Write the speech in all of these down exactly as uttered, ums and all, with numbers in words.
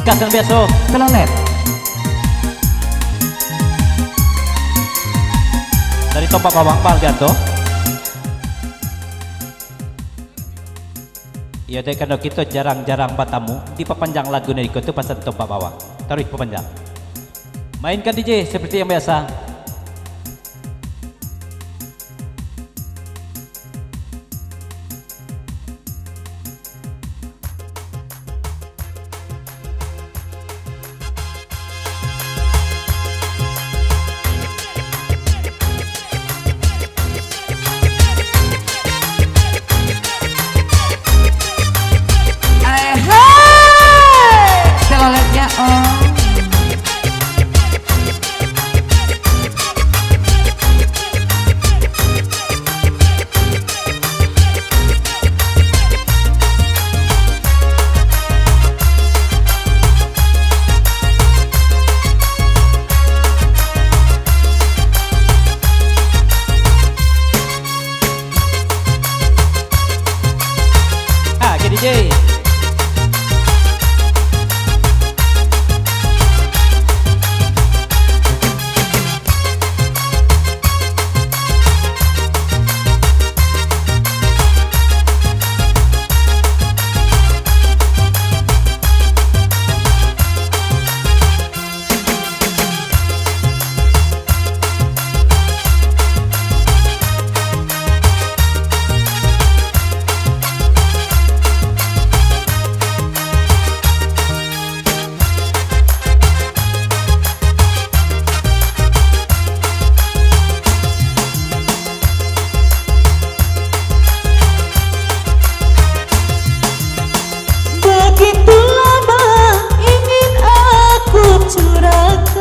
Kas nan biaso, Telolet. Dari Tombak Bawang, Bang Aldianto. Iyo, dek karano kito jarang-jarang batamu, dipapanjang lagu nan iko tu pasan Tombak Bawang. Taruih papanjang. Mainkan D J seperti yang biasa. Ai hai, teloletnya, oh. Ah, oke, D J. Begitu lama ingin aku curahkan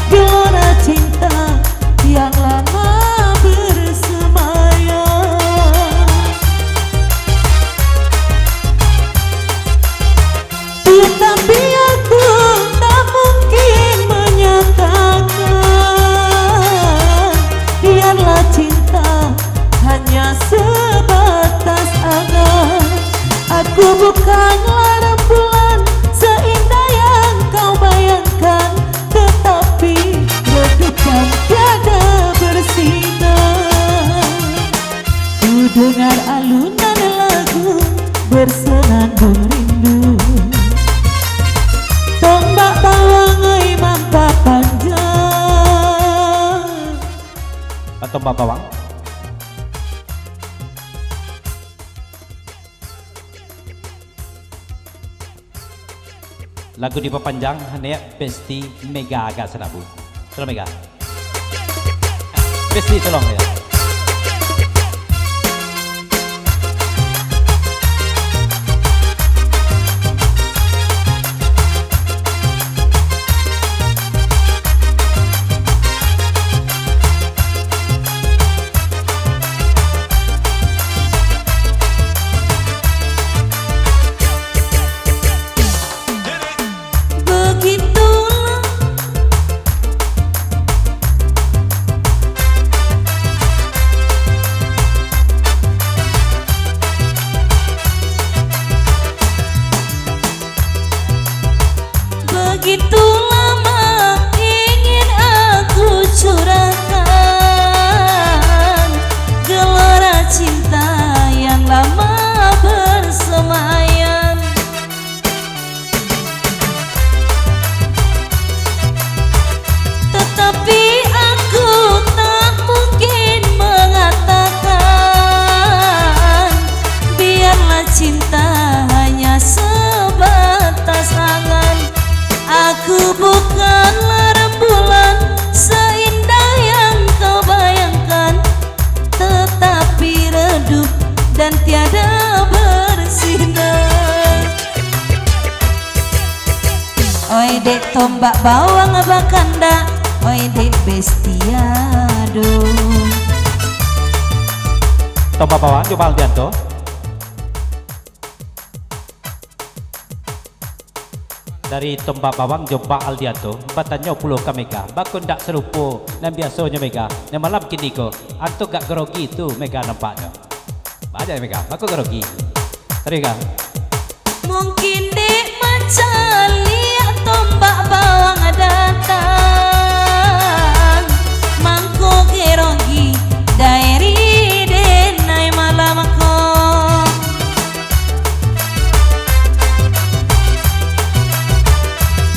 gelora cinta yang lama bersemayam. Tetapi aku tak mungkin menyatakan, biarlah cinta hanya sebatas angan. Aku bukanlah rembulan seindah yang kau bayangkan, tetapi redup dan tiada bersinar. Ku dengar alunan lagu bersenandung rindu. Tombak bawang ai mantap panjang. Tombak bawang. Lagu dipapanjang, Nek Besti Mega agak sanabu. Tolong Mega. Besti, tolong ya. Begitulah. Begitu lama ingin aku curahkan gelora cinta yang lama bersemayam. Tetapi aku tak mungkin mengatakan, biarlah cinta hanya sebatas angan. Aku bukanlah rembulan seindah yang kau bayangkan, tetapi redup dan tiada bersinar. Oi dek tombak bawang bakandak, oi dek bestia do. Tombak bawang jo Bang Aldianto. Dari tombak bawang jo Bang Aldianto, batanyo pulo ka Mega, bako ndak sarupo nan biasonyo Mega, nan malam kini ko, anto gak grogi tu Mega nampaknyo. Banyak Mega, bako grogi. Tadi Mega. Mungkin di Caliak tombak bawang datang, mangko gerogi dairi denai malam ko.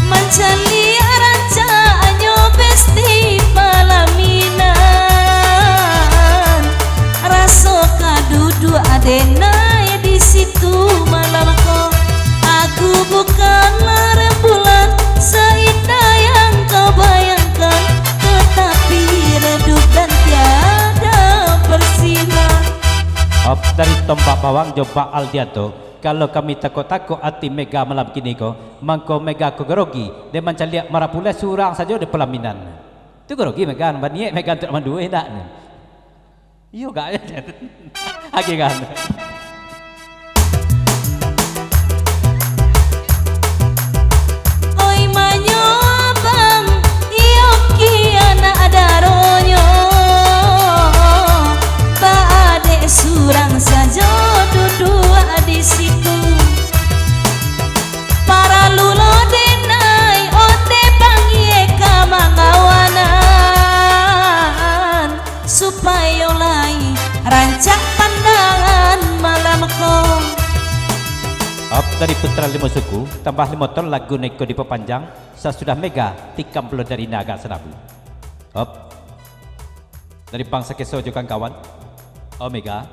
Mancaliak rancaknyo pesti palaminan, raso ka duduak denai di situ malam ko. Aku bukanlah rembulan seindah yang kau bayangkan, tetapi redup dan tiada bersinar. Op, dari Tombak Bawang jo Pak Aldianto, kalau kami takok-takok ati Mega malam kini ko, mangko Mega ko gerogi, dek mancaliak marapulai surang sajo di pelaminan. Tu gerogi Mega, baniaik Mega untuak mandua indak ni? Iyo, gak. Agiah kan. Oi manyobang, iyo ki anak daronyo, baadek surang sajo duduak di situ. Paralu lo denai onde pangie ka mangawanan, supayo lai rancak pandangan malam ko. Op, dari Putra Limo Suku, tambah limo ton lagu niko dipapanjang, sasudah Mega tikam pulo dari Naga Sanabu. Op. Dari Bang Sakeso jo kawan-kawan. Oh, Mega.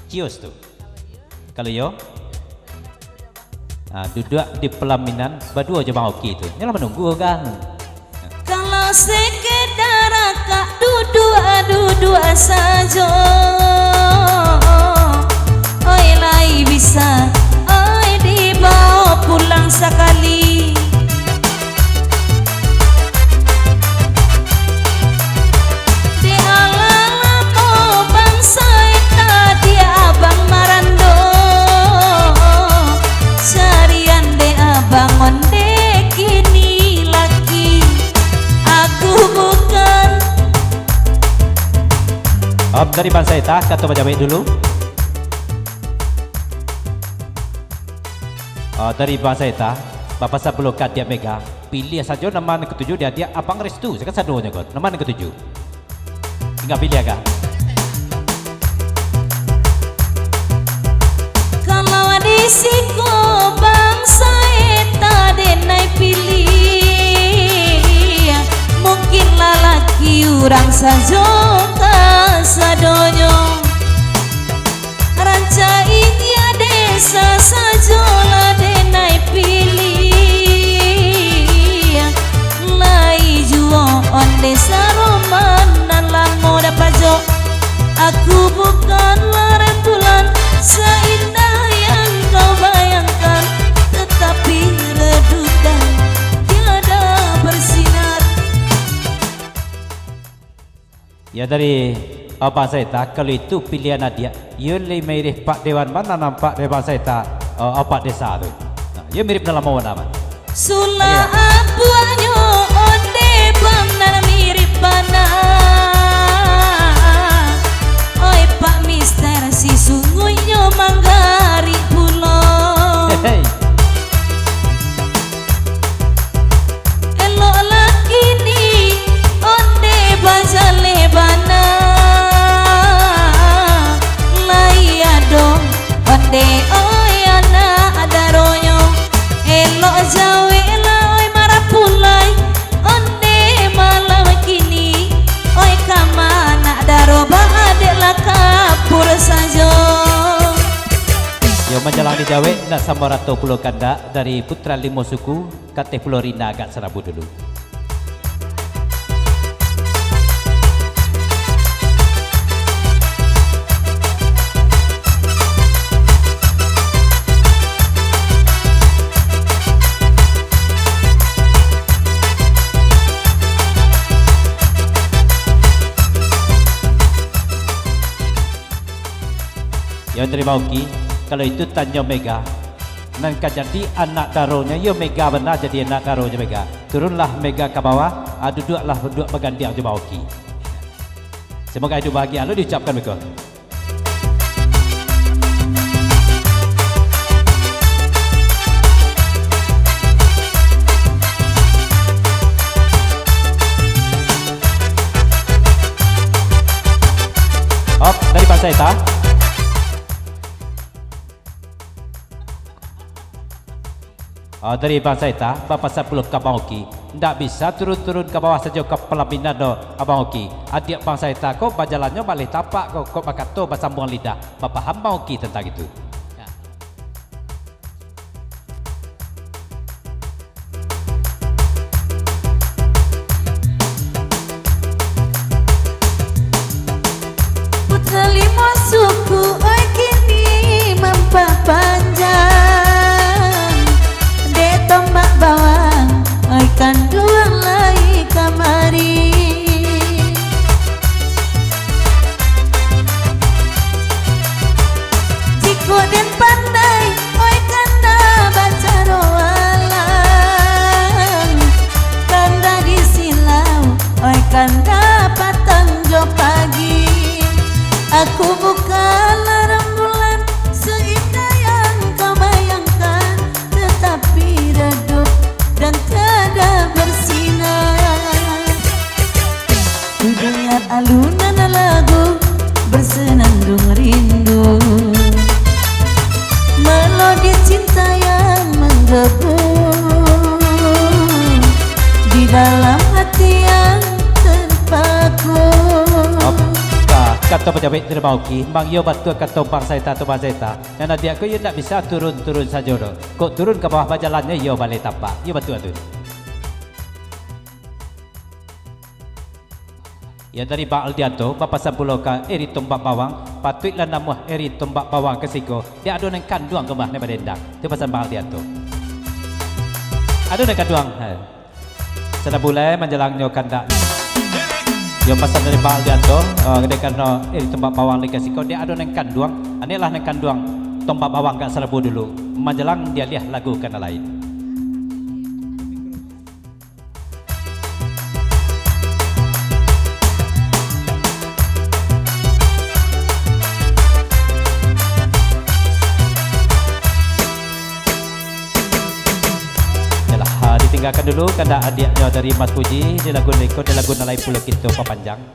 Cios tu. Kalau iyo, ah, duduak di pelaminan baduo jo Bang Oki tu. Nyolah manunggu kan. Kalau sekedar akak duduak-duduak sajo, oi, lai bisa, oi, dibawa pulang sakali. Dek alah lamo bangsa eta, dek abang marando, carian dek abang onde kini laki. Aku bukan. Om, dari Bang Saita, kato bajawek dulu. Ah, dari Bang Saita, bapasan pulo ka adiak Mega, piliah sajo nama nan katuju di adiak Abang Restu, sakasadonyo ko, nama nan katuju. Tingga piliah ka. Kalau di siko Bang Saita denai piliah, mungkin lalaki urang sajo kasadonyo. Rancak inyiak desa sajo lah denai piliah. Lai juo onde saroman nan lamo dapajok. Aku bukanlah rembulan seindah yang kau bayangkan, tetapi redup dan tiada bersinar. Ya, dari Abang Saita, kalau itu pilihan adiak, yo lai mirip Pak Dewan, ma nan nampak dari Abang Saita, eh, Pak Desa tu. Nah, yo mirip dalam mau nama. Sulah abuahnyo onde bana mirip bana. Oi, Pak Mister, sasungguihnyo manggarik pulo. Hei. Elok laki ni onde bajaleh bana. Lai ado onde, oi, anak daronyo. Elok jaweklah, oi, marapulai onde malam kini. Oi, kama anak daro baadeklah kapur sajo. Yo, manjalang dijawek, nak samo rato pulo kandak dari Putra Limo Suku. Kateh pulo Rina agak sarabu dulu. Yo, tarimo Oki. Kalau itu tanyo Mega. Nan ka jadi anak daronyo, iyo Mega bana jadi anak daronyo Mega. Turunlah Mega ka bawah, ah, duduaklah, duduak bagandiang jo Bang Oki. Semoga hidup bahagia, lalu diucapkan beko. Saita. Ah, dari Bang Saita, bapasan pulo ka Bang Oki. Ndak bisa turun-turun ka bawah sajo ka palaminan do, Abang Oki. Adiak Bang Saita ko bajalannyo baleh tapak ko, kok bakato basambuang lidah. Bapaham Bang Oki tantang itu? Ya. Putra limo suku, oi, kini mampapanjang. Dek tombak bawang, oi, kanduang lai kamari. Jikok den pandai, oi, kanda bacaro alang, kanda di silau, oi, kanda patang jo pagi. Aku bukanlah rembulan seindah yang kau bayangkan, tetapi redup dan tiada bersinar. Ku dengar alunan lagu bersenandung rindu, melodi cinta yang menggebu di dalam hati yang terpaku. Opa, kato pajawek tu Bang Oki, mangko iyo batua kato Bang Saita tu Bang Saita. Nan adiak ko iyo ndak bisa turun-turun sajo doh. Kok turun ka bawah bajalannyo iyo baleh tapak. Iyo batua tu. Iyo dari Bang Aldianto, bapasan pulo ka Eri Tombak Bawang, patuiklah namuah Eri Tombak Bawang ka siko, dek ado nan kanduang ka mah nan badendang. Tu pasan Bang Aldianto. Ado nan kanduang, ha. Sada bulai manjalangnyo kandak. Iyo pasan dari Bang Aldianto, eh, dek karano Eri Tombak Bawang lai ka siko, dek ado nan kanduang, aneklah nan kanduang Tombak Bawang ka Salabu dulu, manjalang dialiah lagu ka nan lain. Yalah, ha, ditinggakan dulu kandak adiaknyo dari Mas Puji, di lagu nan iko, di lagu nan lain pulo kito papanjang.